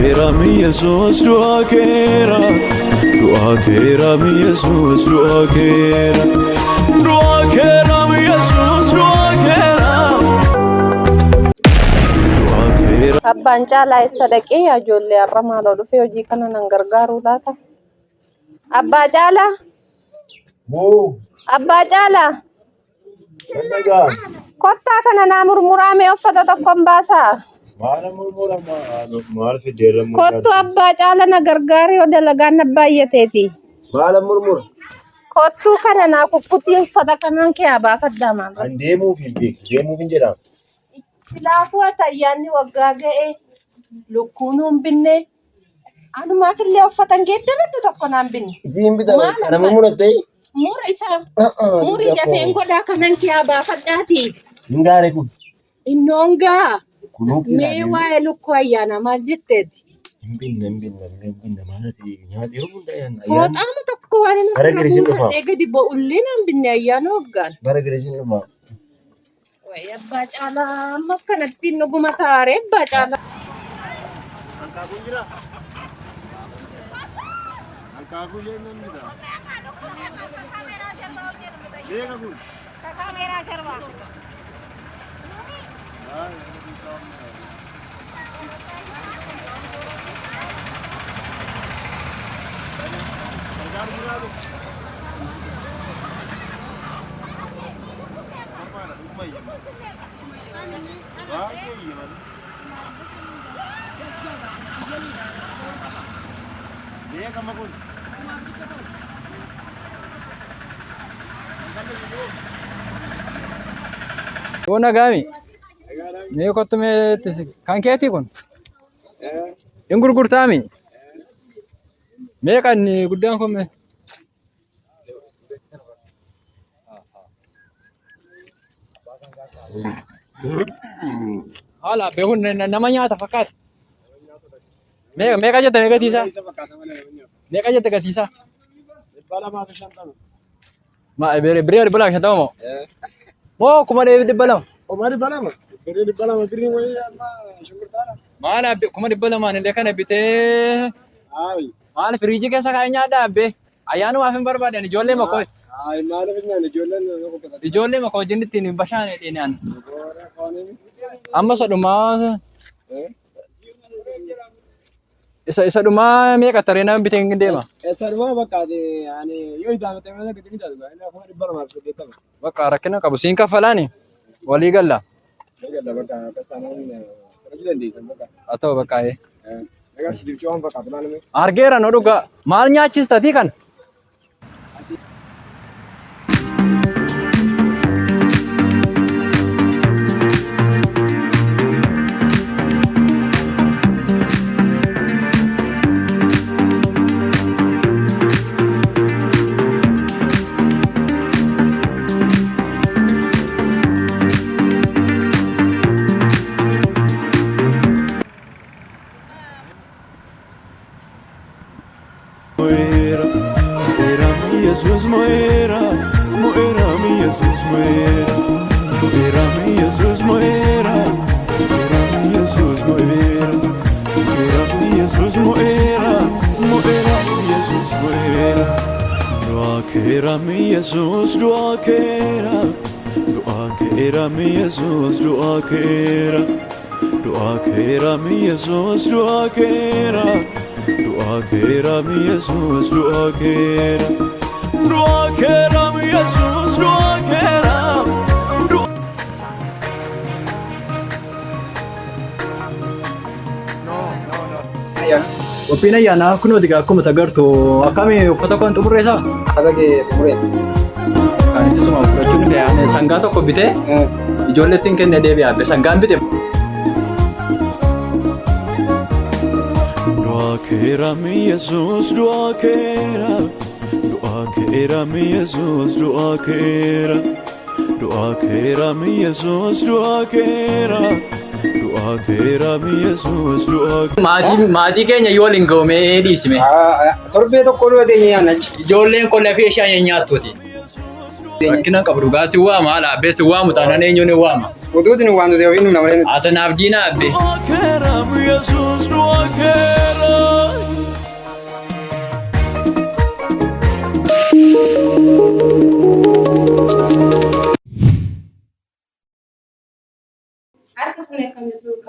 keera Yesuus du'a keera du'a keera Yesuus du'a keera du'a keera Yesuus du'a keera du'a keera. Abbaan caalaa eessa dhaqee yaa ijoollee har'a maaloo dhufee hojii kana nan gargaaruu laata? Abbaa caalaa! Woo! Abbaa caalaa! Dhaga'a. Kottaa kana naa murmuraa mee uffata tokkon baasaa. Maala murmura maal fideerra Kottu abbaa caala na gargaari yoo dalagaan na baay'ateeti. Maala murmura. Kottuu kana naa kukkutii uffata kanaan kee haa baafadhaa maal. An deemuuf hin beeku. Deemuuf hin jedhamu. Silaafuu ati ayyaanni waggaa ga'e lukkuun hin binne Anumaaf illee uffata hin geeddaradhu tokko naan binne. Isiin bitame Maal kana amma? murmurattee? Mura isaa muri dafeen godhaa kanan kee haa baafadhaati. Hin gaare kun. Innoon gaa Kunuu mee kiraa waa'ee lukkuu ayyaanaa maal jetteeti? hin binne hin binne hin binne maal ati nyaata yoo hunda ayyaanni. Ayyaanni Fooxaama tokko waan inni Bara ofirra girisiin dhufa. buufadhee gadi bo'ullee naan binne ayyaana waggaan. Bara girisiin dhufa. Wayi abbaa caalaa amma akkanatti dhuguma taaree abbaa caalaa. Hanqaaquu jira? Hanqaaquu jennaan bita. Beeka kun. Yoo nagaami. Mee kottu mee itti kan keetii kun? Hin gurgurtaami? Meeqa inni guddaan kun mee? Haala beekuun nama nyaata fakkaata. Meeqa meeqa jette mee gatii isaa? Meeqa jette gatii isaa? Ma birrii 250 moo? Moo 200,000? 200,000. Birrii 200 birrii wayii amma shunkurtaadha. Maal abbe 200,000 illee kana bitee Ayi. maal firiijii keessa kaa'ee nyaadhaa abbee? Ayyaanumaaf hin barbaadan ijoollee makoo Ayi maaliif hin nyaanne ijoolleen nama qoqqotan. ijoollee makoo wajjin ittiin bashaane dheenaan. Amma sadhumaa isa isa dhumaa meeqa taree nama bitee hin deema. Isa dhumaa bakka ati ani yoo idaamate malee gadi ni darba. Inni 280,000. Bakka rakkina qabu siin kaffalaani walii galla. Eegalla bakka akkas taanaan hojii dandeessan bakka. Haa ta'u bakka ee. Egaa si dibcoo waan fakkaatu laalame. Argeera no dhugaa maal nyaachistatii kan? Mo'eera, mo'eera Yesuus mo'eera, mo'eera Yesuus mo'eera, mo'eera Yesuus mo'eera, mo'eera Yesuus mo'eera, mo'eera Yesuus mo'eera, mo'eera Yesuus mo'eera. Du'a keera Yesuus du'a keera, du'a keera Yesuus du'a keera. Du'a keera Yesuus du'a keera du'a keera Yesuus du'a keera du'a keera Yesuus du'a keera du'a. Qophiin ayyaanaa kunooti egaa akkuma agartu akkami uffata kan xumurre isaa? Uffata kee xumuree. Kan isuma fudhachuun dhufe sangaa tokko bitee ijoolleetti hin kenne deebi'aa sangaan bite. Du'a keera Yesuus du'a keera du'a keera Yesuus du'a keera du'a keera Yesuus du'a keera du'a keera Yesuus du'a. Maatii maatii keenya yoo waliin ga'umee dhiisime. Torbee tokko dura teenye yaanna achi. Ijoolleen kun lafee ishee nyaattuuti. Rakkina qabu dhugaa si waama haala abbee si waamu taanaan eenyuun hin waama. Utuuti nu waan nuti ofiin nu malee nuti. Ati naaf diina abbee. Du'a keera Yesuus du'a keera.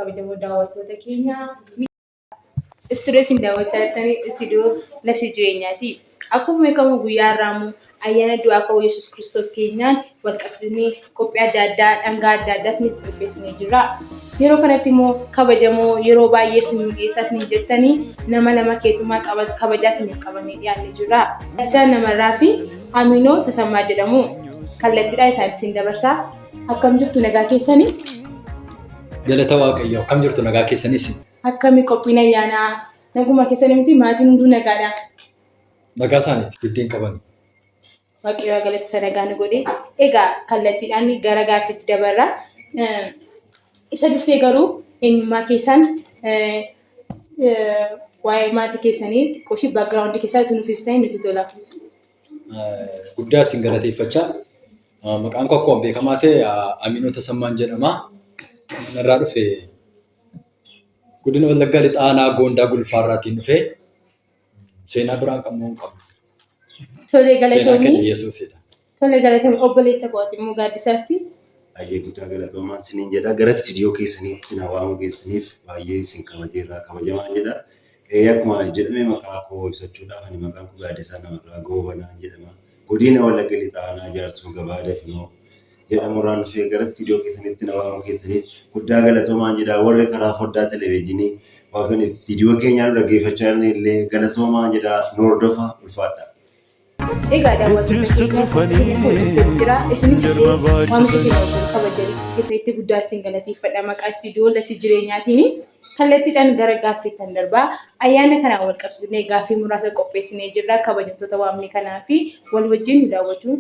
kabajamoo daawwattoota keenya. Istuudiyoo isin daawwachaa jirtanii istuudiyoo labsii jireenyaati. Akkuma beekamu guyyaa har'aa immoo ayyaana du'aa ka'uu Yesuus Kiristoos keenyaan wal qabsiisnee qophii adda addaa dhangaa adda addaa isiniif qopheessinee jirra. Yeroo kanatti immoo kabajamoo yeroo baay'ee isin dhiyeessaa isin jettanii nama lama keessumaa kabajaa isiniif qabannee dhiyaannee jirra. Isaan namarraa fi Aminoo Tasammaa jedhamu. Kallattiidhaan isaanitti isin dabarsaa. Akkam jirtu nagaa keessanii? Galata Waaqayyoo akkam jirtu nagaa keessanis? Akkami qophiin ayyaanaa? Naguma keessanii miti maatiin hunduu nagaadha. Nagaa isaaniitti giddeen qaban. Waaqayyo haa galatu isa nagaa nu godhe. Egaa kallattiidhaan gara gaaffiitti dabarra. Isa dursee garuu eenyummaa keessan waa'ee maatii keessanii xiqqoo ishee background keessaa utuu nuuf ibsitanii nutti tola. Guddaa isin galateeffachaa. Maqaan koo akkuma beekamaa ta'e Aminoo Tasammaan jedhama. Kanarraa dhufe godina Wallaggaa Lixaa Aanaa Goondaa Gulfaarraatiin dhufe. Seenaa biraan qabnu hin qabu. Tolee Seenaan galatoomii. keenya Yesuusidha. Tolee galatoomii obboleessa kooti immoo gaaddisaasti. Baay'ee guddaa galatoomaa isiniin jedha. Gara istiidiyoo keessaniitti na waamuu keessaniif baay'ee isin kabajeerraa kabajamaan jedha. Akkuma jedhame maqaa koo ibsachuudhaaf ani maqaan koo Gaaddisaa Namarraa Goobanaan jedhama. Godina Wallagga Lixaa Aanaa Jaarsoo Gabaa Dafnoo jedhamurraan dhufee gara istiidiyoo keessanitti na waamuu keessaniif guddaa galatoomaan jedha. Warri karaa foddaa televezyiinii yookaan istiidiyoo keenyaa nu dhaggeeffachaa jiran illee galatoomaan jedha. Nu hordofaa ulfaadha. Egaa daawwattoota Ittis keenya tuttufanii qophiin kun dhufee jira. Isinis illee jarma waamicha baachisanii. keenya wajjin kabajanii keessanitti guddaa isin galateeffadha. Maqaa istiidiyoo labsii jireenyaatiin kallattiidhaan gara gaaffiittan darbaa. Ayyaana kanaan wal qabsiisnee gaaffii muraasa qopheessinee jirra. Kabajamtoota waamne kanaa fi wal wajjin nu daawwachuun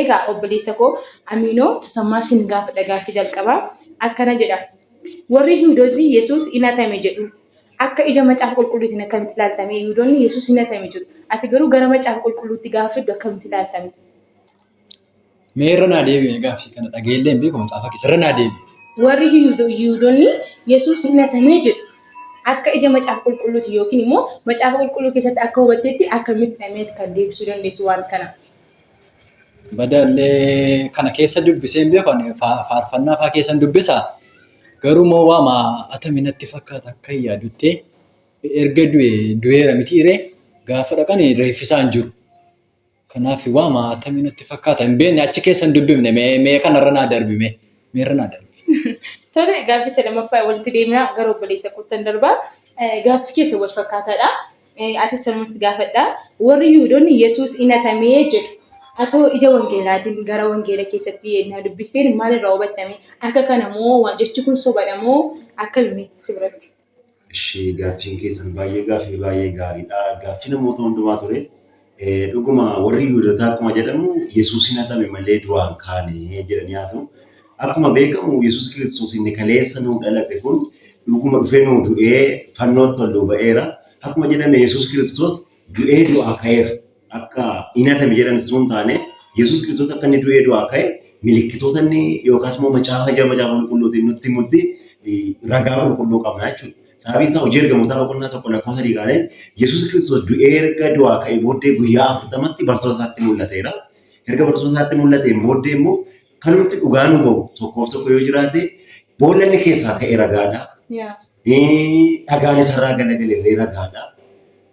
Egaa obboleessa koo Amiinoo Tasammaa sin gaafadha gaaffii jalqabaa akkana jedha. Warri Yihuudoonni Yesuus hin hatame jedhu. Akka ija macaafa qulqulluutiin akkamitti ilaaltame? Yihuudoonni Yesuus hin hatame jedhu. Ati garuu gara macaafa qulqulluutti gaafa fiddu akkamitti ilaaltame? Mee irra naa deebi'e gaaffii kana dhageellee hin beeku macaafa keessa irra naa deebi'e. Warri Yihuudoonni Yesuus hin hatame jedhu. Akka ija macaafa qulqulluuti yookiin immoo macaafa qulqulluu keessatti akka hubattetti akkamitti dhameet kan deebisuu dandeessu waan kana? Badallee kana keessa dubbisee hin beeku ani faarfannaa faa keessan dubbisa. Garuu immoo waama atami natti fakkaata akka hin yaadutti erga du'e du'eera miti ree gaafa dhaqan reeffi isaa hin jiru. Kanaaf waama atami natti fakkaata hin beekne achi keessa hin dubbifne mee mee kanarra naa darbi mee mee irra naa darbi. Tole gaaffii isa lammaffaa walitti deemna gara obboleessa kottan darbaa. Gaaffii keessa wal fakkaataadha. Atis sanumas gaafadha. Warri Yihuudoonni Yesuus in hatamee jedhu. Atoo ija wangeelaatiin gara wangeela keessatti yennaa dubbisteen maalirraa hubattame? Akka kana moo jechi kun sobadha moo akkami si biratti? Ishee gaaffiin keessan baay'ee gaaffii baay'ee gaariidha. Gaaffii namoota hundumaa ture. Dhuguma warri Yihuudotaa akkuma jedhamu Yesuus hin hatame malee du'aan kaane jedhanii haasa'u. Akkuma beekamu Yesuus Kiristoos inni kaleessa nuu dhalate kun dhuguma dhufee nuu du'ee fannootti ol nuu ba'eera. Akkuma jedhame Yesuus Kiristoos du'ee du'aa ka'eera. Akka hin hatame jedhan osoo hin taane Yesuus Kiristoos akka inni du'ee du'aa ka'e milikkitoota inni yookaas immoo macaafa ija macaafa qulqulluutiin nutti himutti ragaa qulqulluu qabna jechuudha. Sababiin isaa hojii ergamootaa boqonnaa 1 lakkoofsa 3 kaasee Yesuus Kiristoos du'ee erga du'aa ka'ee booddee guyyaa 40tti bartoota isaatti mul'ateera. Erga bartoota isaatti mul'ateen booddee immoo kanumti dhugaa nu ba'u tokkoof tokko yoo jiraate boolla inni keessaa ka'e ragaadha. Dhagaan isarraa galagale illee ragaadha.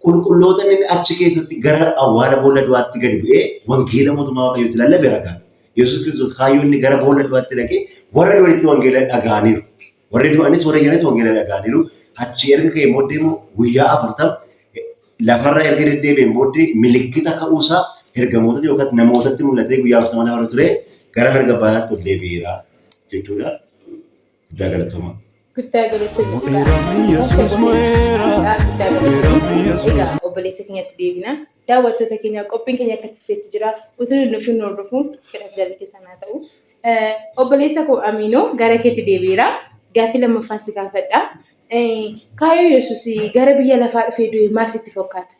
Qulqulloota inni achi keessatti gara awwaala boolla du'aatti gadi bu'ee wangeela mootummaa Waaqayyootti lallabe ragaadha. Yesuus Kiristoos kaayyoo inni gara boolla du'aatti dhaqee warra du'anitti wangeela dhaga'aniiru. Warri du'anis warri jiranis wangeela dhaga'aniiru. Achi erga ka'ee booddee immoo guyyaa 40 lafarra erga deddeebi'een booddee milikkita ka'uusaa ergamootatti yookaan namootatti mul'atee guyyaa 40 lafarra ture gara mirga abbaa isaatti ol deebi'eera jechuudha. Guddaa galatoomaa. Guddaa galatoomi. Mo'eera Yesuus mo'eera. Guddaa Mo'eera galatoomi. Yesuus. Egaa obboleessa keenyatti deebina. Daawwattoota keenya qophiin keenya akka tufeetti jira. Utuu hin dhufin nu hordofuun fedha jaalala keessan haa ta'u. Obboleessa koo Amiinoo gara keetti deebi'eera. Gaaffii lammaffaan si gaafadha. Kaayyoo Yesuus gara biyya lafaa dhufee du'e maal sitti fakkaata?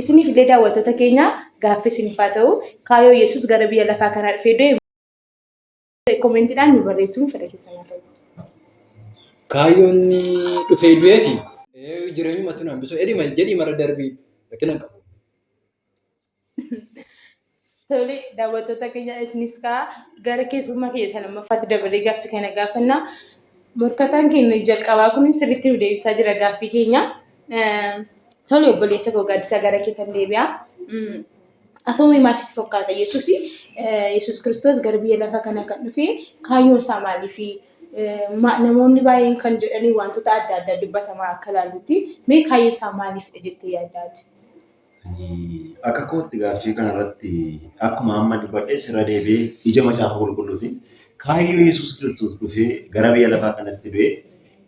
Isiniif illee daawwattoota keenya gaaffii isiniif haa ta'u. Kaayyoo Yesuus gara biyya lafaa kanaa dhufee du'e koomentiidhaan nu barreessuun fedha keessan haa ta'u. Kaayyoon dhufee du'eefi jireenyumatti nu hambisuu jedhii mara darbii rakkina hin qabu. Tole, daawwattoota keenya isinis kaa gara keessummaa keenya isa lammaffaatti dabarree gaaffii kana gaafanna. Morkataan keenya jalqabaa kun sirriitti nu deebisaa jira gaaffii keenya. Tole obboleessa koo Gaaddisaa gara keettan deebi'a. Atoomii maal sitti fakkaata? Yesuus Yesuus Kiristoos gara biyya lafa kanaa kan dhufe kaayyoon isaa maaliifi? Namoonni baay'een kan jedhanii wantoota adda addaa dubbatamaa akka ilaallutti mee kaayyoon isaa maaliifidha jettee yaadda ati? Ani akka kootti gaaffii kanarratti akkuma amma dubbadhes irra deebi'ee ija macaafa qulqulluutiin kaayyoo Yesuus Kiristoos dhufee gara biyya lafaa kanatti du'ee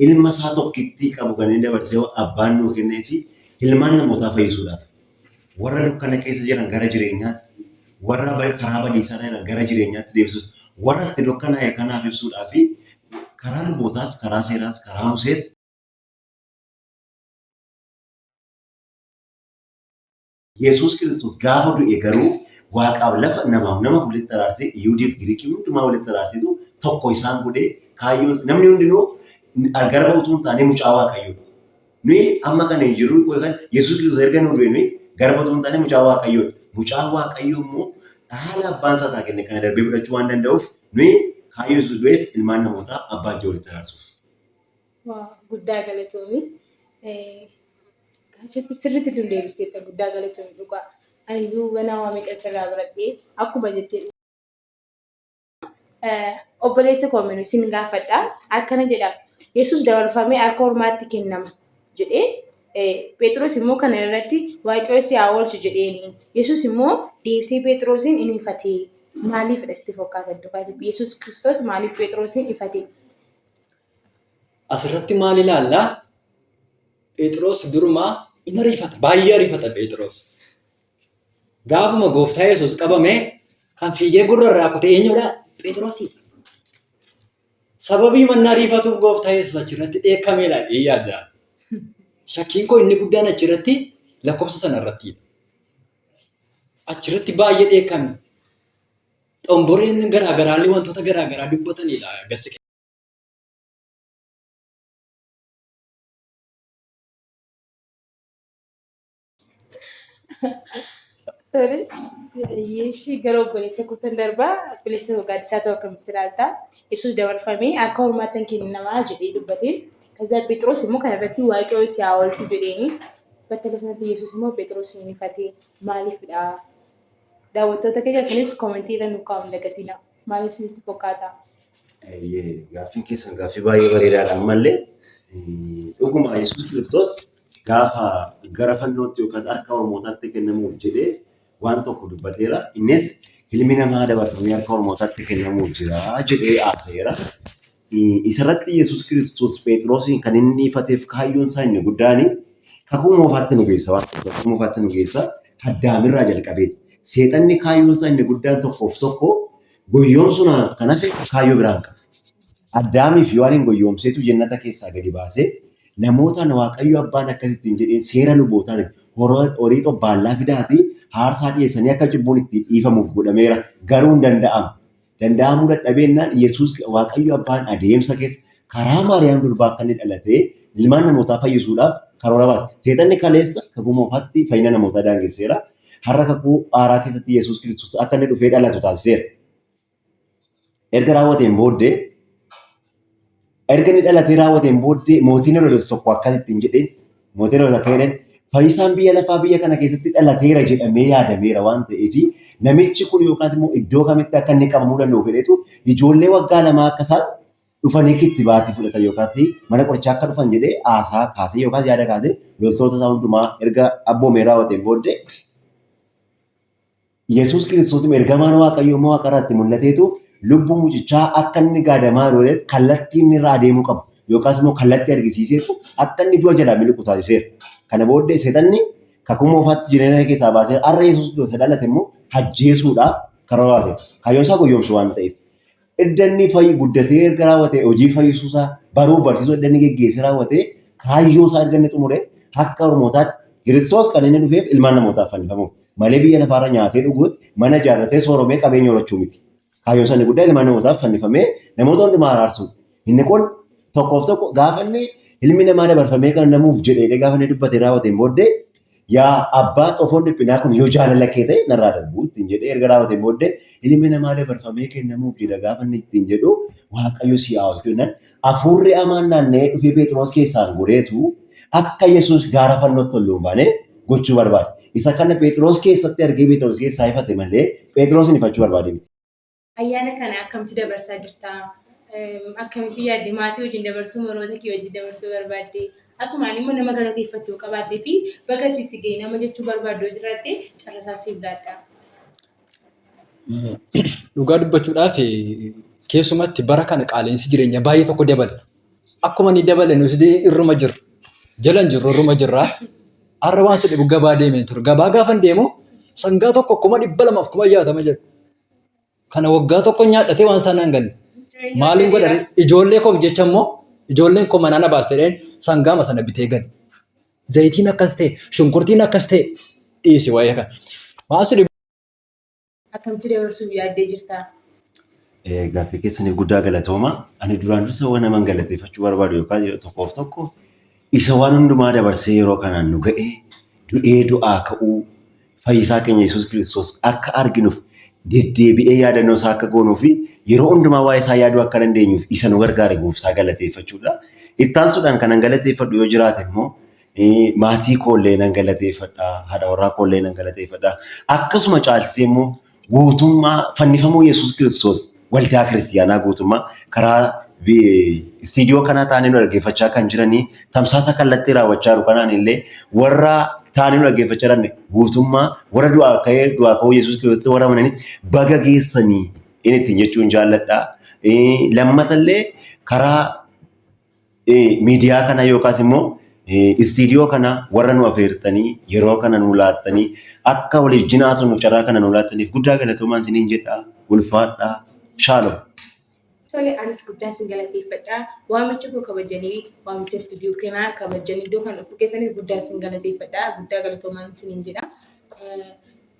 ilma isaa tokkittii qabu kan inni dabarsee abbaan nuu kennee fi ilmaan namootaa fayyisuudhaaf warra dukkana keessa jiran gara jireenyaatti warra karaa badiisaa irra jiran gara jireenyaatti deebisuus warra itti dukkanaa'e kanaaf ibsuudhaa fi karaa lubootaas karaa seeraas karaa Musees Yesuus Kiristoos gaafa du'e garuu waaqaaf lafa namaaf nama walitti araarsee Yihudiif Giriikii hundumaa walitti araarseetu tokko isaan godhee kaayyoon namni hundinuu garba utuu hin taane mucaa Waaqayyoodha. Nuyi amma kana hin jirru yookaan Yesuus Kiristoos erga nu du'e nuyi garba utuu hin taane mucaa Waaqayyoodha. Mucaan Waaqayyoo immoo dhaala abbaan isaa isaa kenne kana darbee fudhachuu waan danda'uuf nuyi kaayyoo Yesuus du'eef ilmaan namootaa abbaa wajjin walitti araarsuuf. Waa guddaa galatoomi. Gaaffitti sirriitti nu deebisteetta guddaa galatoomi dhugaa. Ani iyyuu ganaa waa meeqa sirraa baradhee akkuma jettee obboleessa koo minu sin gaafadha. Akkana jedha. Yesuus dabarfamee harka ormaatti kennama jedhee Phexros immoo kana irratti Waaqayyo si haa oolchu jedheeni. Yesuus immoo deebisee Phexrosiin in ifate. Maaliifidha sitti fakkaata iddoo kanatti? Yesuus Kiristoos maaliif Phexrosiin ifate? Asirratti maal ilaallaa? Phexros durumaa in ariifata. Baay'ee ariifata Phexros. Gaafuma gooftaa Yesuus qabame kan fiigee gurra irraa kute eenyudha? Phexrosidha. Sababii manni ariifatuuf gooftaa Yesuus achirratti dheekkameedha jedhee yaada. Shakkiin koo inni guddaan achirratti lakkoofsa sana irrattidha. Achirratti baay'ee dheekkame. Xomboreen garaa garaallee wantoota garaa garaa dubbatanidha. Gassi Tole, yeeshii gara obboleessa kootan darbaa. Obboleessa koo gaaddisaa ta'u akkamitti ilaalta? Yesuus dabarfamee akka ormaatti hin kennamaa jedhee dubbate. Kaza Phexros immoo kana irratti Waaqayyo si haa oolchu jedheeni. Battala sanatti Yesuus immoo Phexros hin ifate. Maaliifidha? Daawwattoota keenya isinis koomentii irra nu kaa'u hin dagatinaa. Maaliif isinitti fakkaata? Eeyyee, gaaffiin keessan gaaffii baay'ee bareedaadha ammallee. Dhuguma Yesuus Kiristoos gaafa gara fannootti yookaas harka ormootaatti kennamuuf jedhee waan tokko dubbateera. Innis ilmi namaa dabarfamee harka ormootaatti kennamuuf jira jedhee haasa'eera. Isarratti Yesuus Kiristoos Phexrosiin kan inni ifateef kaayyoon isaa inni guddaan kakuu moofaatti nu geessa waan ta'eef kakuu moofaatti nu geessa addaamirraa jalqabeeti. Seexanni kaayyoon isaa inni guddaan tokkoof tokko goyyoomsuun kan hafe kaayyoo biraa hin qabu. Addaamiif Yohaaniin goyyoomseetu jennata keessaa gadi baasee namootaan Waaqayyo abbaan akkas ittiin jedheen seera lubootaatiin horii xobbaallaa fidaatii aarsaa dhiyeessanii akka cubbuun ittiin dhiifamuuf godhameera. Garuu hin danda'amu. Danda'amuu dadhabeennaan Yesuus Waaqayyo abbaan adeemsa keessa karaa Maariyaam durbaa akka inni dhalatee ilmaan namootaa fayyisuudhaaf karoora baase. Seexanni kaleessa kakuu moofaatti fayyina namootaa daangesseera. Har'a kakuu haaraa keessatti Yesuus Kiristoos akka inni dhufee dhalatu taasiseera. Erga raawwateen booddee erga inni dhalatee raawwateen booddee mootiin Herodoos tokko akkas ittiin jedheen mootiin Herodoos akka jedheen fayyisaan biyya lafaa biyya kana keessatti dhalateera jedhamee yaadameera waan ta'eef namichi kun yookaas immoo iddoo kamitti akka inni qabamuu danda'u fedheetu ijoollee waggaa lamaa akka isaan dhufanii kittibaatii fudhatan yookaas mana qorichaa akka dhufan jedhee haasaa kaasee yookaas yaada kaasee loltoota isaa hundumaa erga abboomee raawwateen booddee Yesuus Kiristoos ergamaan Waaqayyoo immoo waaqa irraa itti mul'ateetu lubbuu mucichaa akka inni gaadamaa jiru kallattii inni irra adeemuu qabu yookaas immoo kallattii argisiiseetu akka inni du'a jalaa miliqu taasiseera. Kana booddee seexanni kakuu moofaatti jireenya keessaa baasee har'a Yesuus Kiristoos dhalate immoo ajjeesuudhaaf karoora baase. Kaayyoon isaa goyyomsu waan ta'eef. Edda inni fayyi guddatee erga raawwatee hojii fayyisuu isaa baruu barsiisuu edda inni geggeessee raawwatee kaayyoo isaa erga inni xumure akka Oromootaatti Kiristoos kan inni dhufeef ilmaan namootaaf fannifamuuf malee biyya lafaarra nyaatee dhuguutti mana ijaarratee sooromee qabeenya horachuu miti. Kaayyoon isaa inni guddaa ilmaan namootaaf fannifamee namoota hundumaa araarsuudha. Inni kun tokkoof tokko gaafa inni ilmi namaa dabarfamee kan namuuf jedhee gaafa inni dubbatee raawwateen booddee Yaa abbaa, xofoon dhiphinaa kun yoo jaalala kee ta'e narraa darbu ittiin jedhee erga raawwateen booddee, ilmi namaa dabarfamee kennamuuf jedha gaafa inni ittiin jedhu, Waaqayyo si haa oolchu jennaan, hafuurri hamaan naanna'ee dhufee Phexros keessaan goreetu akka Yesuus gaara fannootti ol hin baane gochuu barbaade. Isa kana Phexros keessatti argee Phexros keessaa ifate malee Phexrosin ifachuu barbaade miti. Ayyaana kana akkamitti dabarsaa jirta? Akkamitti yaadde, maatii wajjin dabarsuu moo hiriyoota kee wajjin dabarsuu barbaadde? Asumaan immoo nama galateeffattu yoo qabaattee fi baga itti si ga'e nama jechuu barbaaddu yoo jiraatte carrasaa siif laadha. Dhugaa dubbachuudhaaf, keessumatti bara kana qaala'insi jireenyaa baay'ee tokko dabale. Akkuma inni dabale nus irruma jirra. Jala hin jirru, irruma jirra. Har'a waan si dhibu gabaa deemeen ture. Gabaa gaafan deemu sangaa tokko 260,000 jedhu. Kana waggaa tokko nyaadhatee waan isaan naan galle. Maaliin godha ree? Ijoollee koof jecha immoo ijoolleen koo manaa na baaste jedheen sangaama sana bitee gale. Zayitiin akkas ta'e, shunkurtiin akkas ta'e, dhiisi waa'ee kana. Waan si dhibu. Akkamitti dabarsuuf yaaddee jirta? Gaaffii keessaniif guddaa galatooma. Ani duraan dursa waan naman galateeffachuu barbaadu yookaan tokkoof tokko isa waan hundumaa dabarsee yeroo kanaan nu ga'e, du'ee du'aa ka'uu fayyisaa keenya Yesuus Kiristoos akka arginuuf, deddeebi'ee yaadannoo isaa akka goonuu fi yeroo hundumaa waa'ee isaa yaaduu akka dandeenyuuf isa nu gargaare gooftaa galateeffachuudha. Ittaansuudhaan kanan galateeffadhu yoo jiraate immoo maatii koollee nan galateeffadha, haadha warraa koollee nan galateeffadha. Akkasuma caalchisee immoo guutummaa fannifamuu Yesuus Kiristoos waldaa kiristiyaanaa guutummaa karaa istiidiyoo kanaa taa'anii nu dhaggeeffachaa kan jiranii, tamsaasa kallattii raawwachaa jiru kanaan illee warra taa'anii nu dhaggeeffachaa jiran, guutummaa warra du'aa ka'ee du'aa ka'uu Yesuus Kiristoos warra amananii baga geessanii inni ittiin jechuun jaalladha. Lammatallee karaa miidiyaa kana yookaas immoo istiidiyoo kana warra nu afeertanii, yeroo kana nu laattanii, akka waliif jinaasnu carraa kana nu laattaniif guddaa galatoomaan isiniin jedha. Ulfaadhaa. Shaalom. Tole, anis guddaa isin galateeffadha. Waamicha koo kabajanii, waamicha istuudiyoo kanaa kabajanii iddoo kana dhufuu keessaniif guddaa isin galateeffadha. Guddaa galatoomaan isiniin jedha.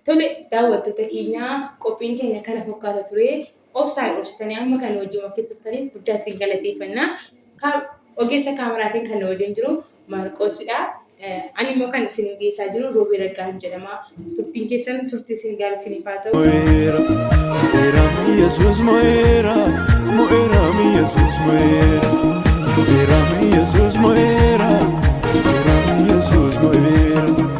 Tole, daawwattoota keenya, qophiin keenya kana fakkaata ture. Obsaan obsitanii amma kan wajjin waktii turtaniif guddaa isin galateeffanna. Ogeessa kaameraatiin kan wajjin jiru Maarqoosidha. Ani immoo kan isin geessaa jiru Roobee Raggaan jedhama. Turtiin keessan turtii isin gaarii isiniif haa ta'u. Mo'eera, mo'eera, Yesuus mo'eera, mo'eera, Yesuus mo'eera, mo'eera, Yesuus mo'eera, mo'eera, Yesuus mo'eera.